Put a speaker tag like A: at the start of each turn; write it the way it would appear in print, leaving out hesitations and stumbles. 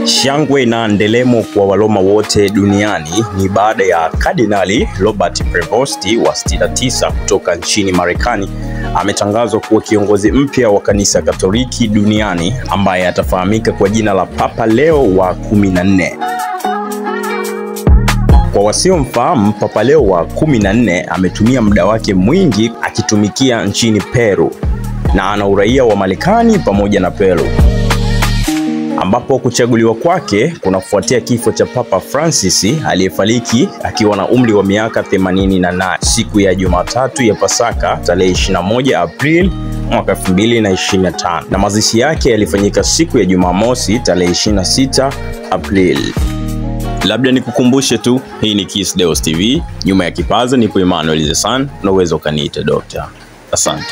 A: Shangwe na ndelemo kwa Waroma wote duniani ni baada ya Kardinali Robert Prevost wa 69 kutoka nchini Marekani ametangazwa kuwa kiongozi mpya wa kanisa Katoliki duniani ambaye atafahamika kwa jina la Papa Leo wa 14. Kwa wasiomfahamu, Papa Leo wa 14 ametumia muda wake mwingi akitumikia nchini Peru na ana uraia wa Marekani pamoja na Peru, ambapo kuchaguliwa kwake kunafuatia kifo cha Papa Francis aliyefariki akiwa na umri wa miaka 88 siku ya Jumatatu ya Pasaka tarehe 21 Aprili mwaka 2025, na mazishi yake yalifanyika siku ya Jumamosi tarehe 26 Aprili. Labda nikukumbushe tu, hii ni Kiss Deos TV, nyuma ya kipaza nipo Emmanuel Zesan, unaweza ukaniita Doctor. Asante.